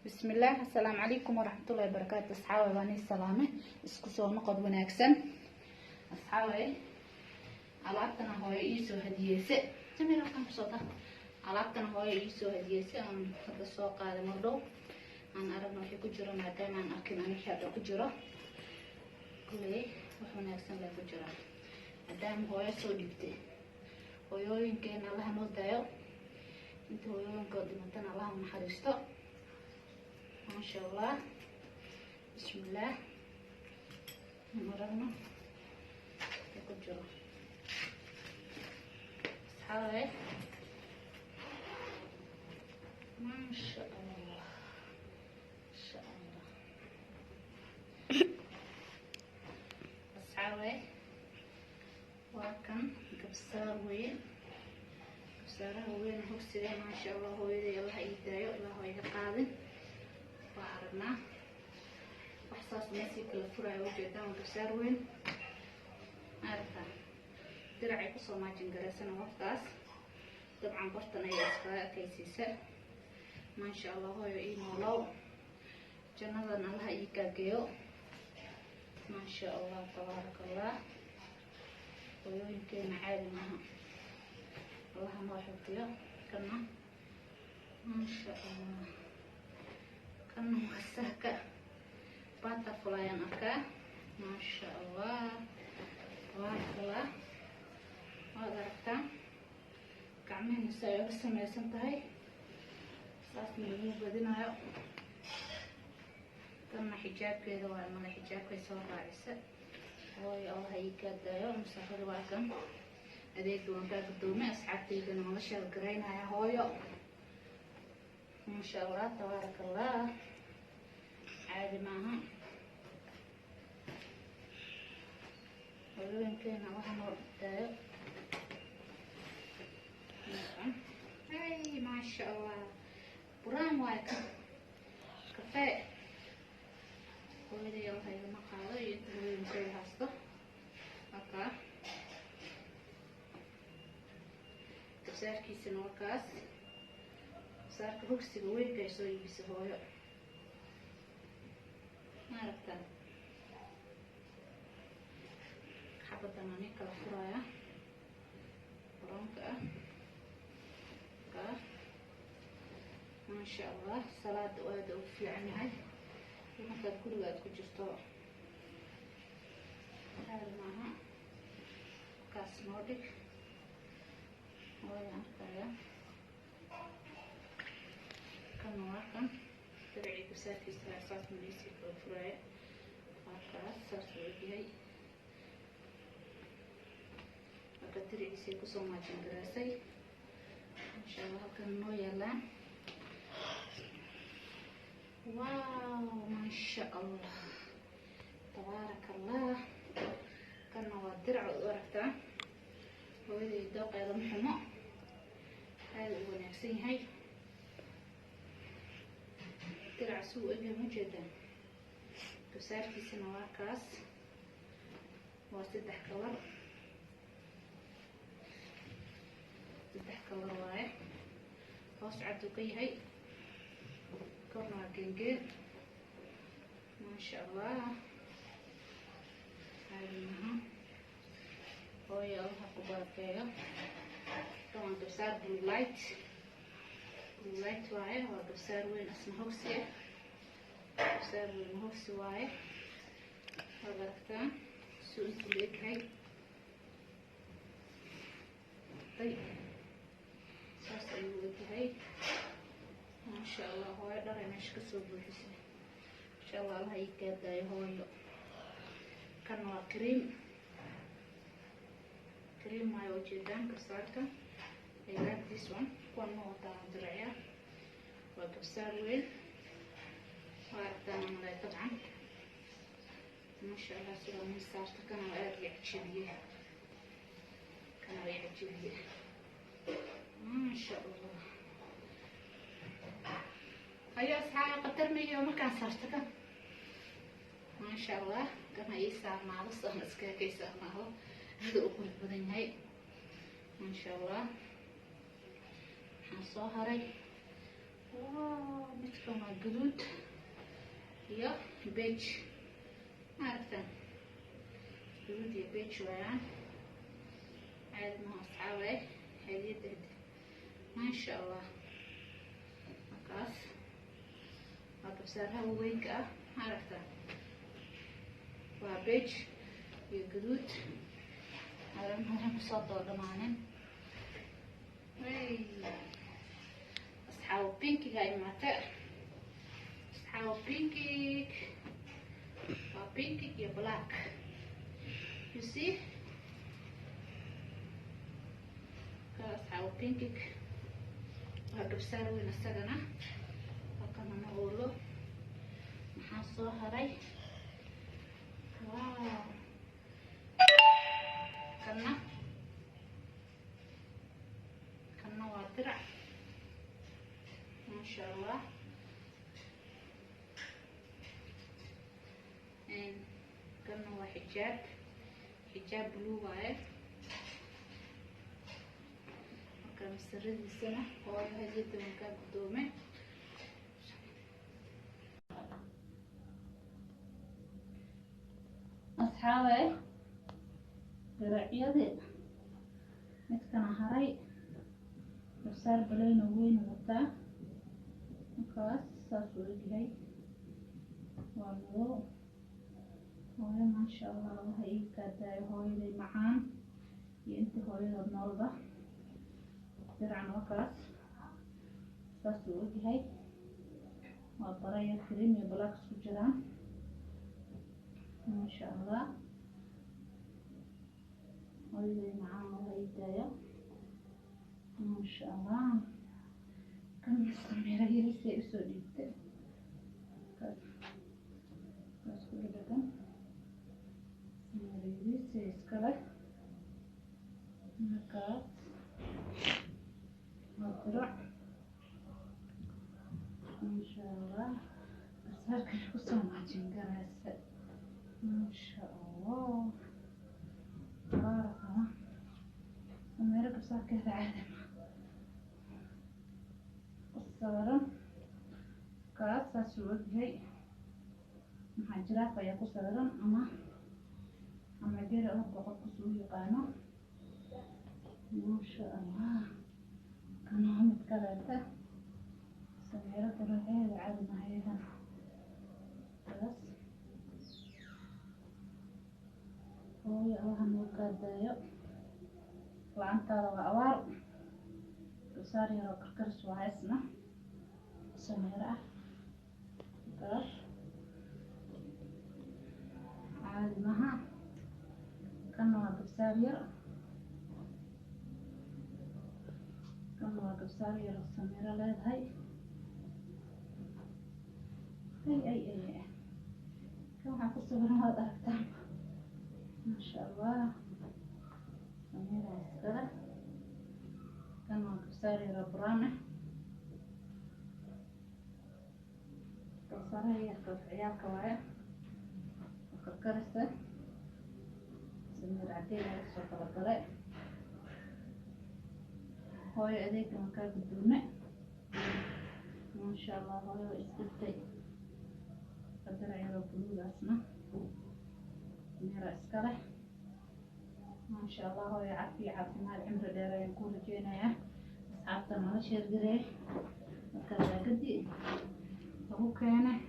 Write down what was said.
Bismillaah, assalaamu calaykum waraxmatullahi wabarakaatu. Asxaabe, baan ii salaame, isku soo noqod wanaagsan. Asxaabe, alaabtana hooyo iisoo hadiyeyse. Samir, halkan kusoo dar. Alaabtana hooyo iisoo hadiyeyse aan hadda soo qaaday mardhow. Aan aragna wixii ku jiro, maadaama aan arkin ani wixii hadda ku jiro. Kulley wax wanaagsan baa ku jira, maadaama hooyo soo dhibtay. Hooyooyinkeena Allaha noo daayo, inta hooyooyinkood dhimatana Allaha naxariisto. Maasha Allah, bismillaah, maragno wixii ku jiro. Asxaabe, maasha Allah, masha Allah. Asxaabe, waa kan gabsaar weyn, gabsaaraha weyn hogsiga. Maasha Allah, hooyaday Allah ii daayo, Allah waa iga qaadin. Waa aragnaa, wax saas meesii kala furaayo. Ujeedaan, waa gabsaar weyn. Maaragtaa diracay kusoo maajin garaysana wafkaas dabcan bartan ayaa iskaga ekaysiisa. Maasha Allah, hooyo ii noolow, jannadan Allaha ii kaageeyo. Maasha Allah, tabaaraka Allah. Hooyooyinkeena caadi maaha, Allaha noo xifdiyo. Kana maasha Allah, kana waa sahka butterfly aan arkaa. Maasha Allah, tabaaraka Allah. Waad aragtaa gacmihina si ay uga samaysan tahay, saasna lagu badinayo. Tanna xijaabkeeda waa male, xijaabkay soo raacisa. Hooyo, Allah ii kaadaayo. Masaafada waa kan, adeega waan kaa gudoomay. Asxaabtaydana waan la sheelgaraynaya. Hooyo, maasha Allah, tabaaraka Allah, caadi maaha. Hooyooyinkeena waxa noo daayo. Ay, maasha Allah, buraan waaye kan, kafee. Hooyaday Allah igama qaado iyo inta hooyooyinkooda haysto. Halkaa gabsaarkiisana waa kaas, gabsaarka hogsiga weynka ay soo iibisa hooyo. Ma aragtaa xabadan ani kala furaya buroonka ah kaa. Maasha Allah, salaada aada ugu fiican yahay markaad guriga aad ku jirto, caadi maaha. Kaas noo dhig, hooya arkaya. Kana waa kan diracii gasaarkiisa, saas maniisii kala furaya. Waa kaas, saas uu egyahay. Marka diriciisay kusoo maajin garaasay. Insha Allah, halkan noo yaalaan. Wow, maasha Allah, tabaaraka Allah. Kana waa dirac, u aragtaa. Hooyaday dooqeeda ma xumo, aada u wanaagsan yahay dirac. Suu egyahay ma jeedaan? Gasaarkiisana waa kaas, waa saddex kalar, saddex kalar waaye. Hoos caduu ka yahay, korna waa geengeen. Maasha Allah, caadi maaha. Hooyo, Allaha ku barakeeyo. Kan waa gabsaar blue light, blue light waaye. Waa gabsaar weyn, asna hogsi ah, gabsaar weyn hogsi waaye. Waad aragtaa suu intuu leegyahay day, saas ayuu egyahay. Maasha Allah, hooyo dharay meesha kasoo buuxisay. Insha Allah, Allah ii kaadaayo hooyo. Kan waa cream, cream waayo. Ujeedaan gabsaarka. I like this one. Kuwan ma wataan diracya, waa gabsaar weyn. Waa aragtaan malay dabcan. Maasha Allah, sidaa min saarta. Kana waa aada ii cajabiye, kana waa ii cajabiye. Maasha Allah, hayo asxaabi, qatar miyo markaan saarto kan. Maasha Allah, kana ii saarnaado, saan iskaga kay saarnaado, aada u qurux badan yahay. Maasha Allah, waxaan soo haray Wow, midkan waa guduud iyo beige. Ma aragtaan? Guduud iyo beige waayaan, caadi maha asxaabay. Hadiyadda maasha Allah. Markaas waa garbasaaraha waaweynka ah. Ma aragtaan? Waa beige iyo guduud. Hore kusoo doo dhamaanin. Asxaabo, pinkiga imaate. Asxaabo, pinkig waa pinkig iyo black, you see. Ka asxaabo, pinkig waa garbasaar weyn isagana, halkana ma oolo. Maxaa soo haray? Wow, kana waa dirac, maasha Allah. Kana waa xijaab, xijaab blue waaye. Marka masaradiisana, hooyo, hadiyada waan kaa guddoome. Asxaabe, diracyadii midkana haray, garbasaar baleyno weyn wataa. Markaas saasuu egyahay, waa madow. Hooyo, maasha Allah, Allaha ii kaadaayo hooyaday macaan iyo intii hooyadood noolba. Diracna wakaas, saasuu egyahay, waa baraya cream iyo black isku jiraan, maasha Allah. Hooyaday macaan, Allaha ii daayo, maasha Allah. Kan Samiira yarisay usoo dhiibtay, kaas kaas ku dhadhagan, Samiira yarisay iskale. Markaas waa dirac, maasha Allah. Garbasaarkan kusoo maajin garaysa, maasha Allah, tabaaraka Allah. Samiira garbasaarkeeda caadi ma ku sawiran. Kaas saasuu ogyahay. Maxaa jiraaf ayaa ku sawiran ama geri hadba qofka suu yaqaano, maasha Allah. Kan waa mid kaleeta. Samiiro diraceeda caadi maha iyadana. Kaas hooyo, Allaha noo kaadaayo, lacantaada waa abaar. Garbasaar yaroo karkaris waa isna, Samiiro ah. Kaas caadi maha. Kana waa garbasaar yar, kana waa garbasaar yar oo Samiiro leedahay. Ay ay ay, kan waxaa ku sawiran waad aragtaan, maasha Allah, Samiira iskale. Kan waa garbasaar yar oo brown ah, garbasaaraha yarka ciyaalka waaye oo karkarisa. Samiir cadeen laga soo talagalay. Hooyo, adeega waan kaa guddoome, maasha Allah. Hooyo waa isdhibtay. Qadar yaroo buluugaasna Samiira iska leh, maasha Allah. Hooyo, cafiyo caafimaad, cimri dheer ayaan ku rajeynayaa. Asxaabta nala sheergareey. Marka laagadii lagu keenay